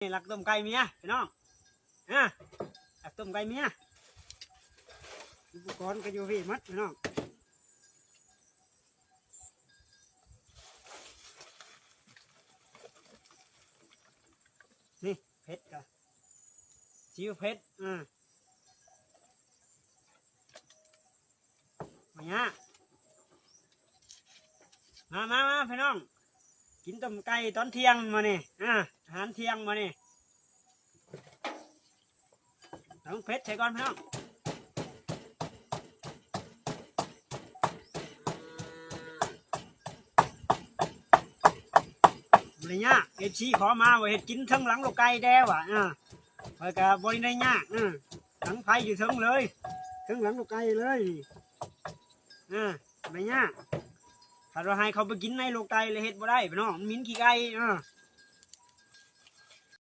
ນີ້ລັກຕົ້ມໄກ່ເມຍພີ່ນ້ອງ ອາ ລັກຕົ້ມໄກ່ເມຍ ອຸປະກອນກໍຢູ່ພີ້ໝົດພີ່ນ້ອງ ນີ້ເຜັດກໍ ຊີວເຜັດ ອາ ມາຍາ ມາ ມາ ມາ ພີ່ນ້ອງ ກິນຕົ້ມໄກ່ຕອນທ່ຽງມື້ນີ້ ອາ ອາຫານທ່ຽງມື້ນີ້ ເອົາເຜັດໃສ່ກ່ອນພີ່ນ້ອງ ບໍ່ໄດ້ຍາກ ເອັຟຊີຂໍມາວ່າເຮັດກິນເທິງຫຼັງລູກໄກ່ແດ່ວ່າ ອາ ຂ້ອຍກໍບໍ່ໄດ້ຍາກ ອາ ຫຼັງໄຟຢູ່ເທິງເລີຍ ເທິງຫຼັງລູກໄກ່ເລີຍ ອາ ບໍ່ໄດ້ຍາກ ຖ້າວ່າໃຫ້ເຂົາໄປກິນໃນລູກໄກ່ແລ້ວເຮັດບໍ່ໄດ້ພີ່ນ້ອງ ມັນໝິ່ນຂີ້ໄກ່ ອາ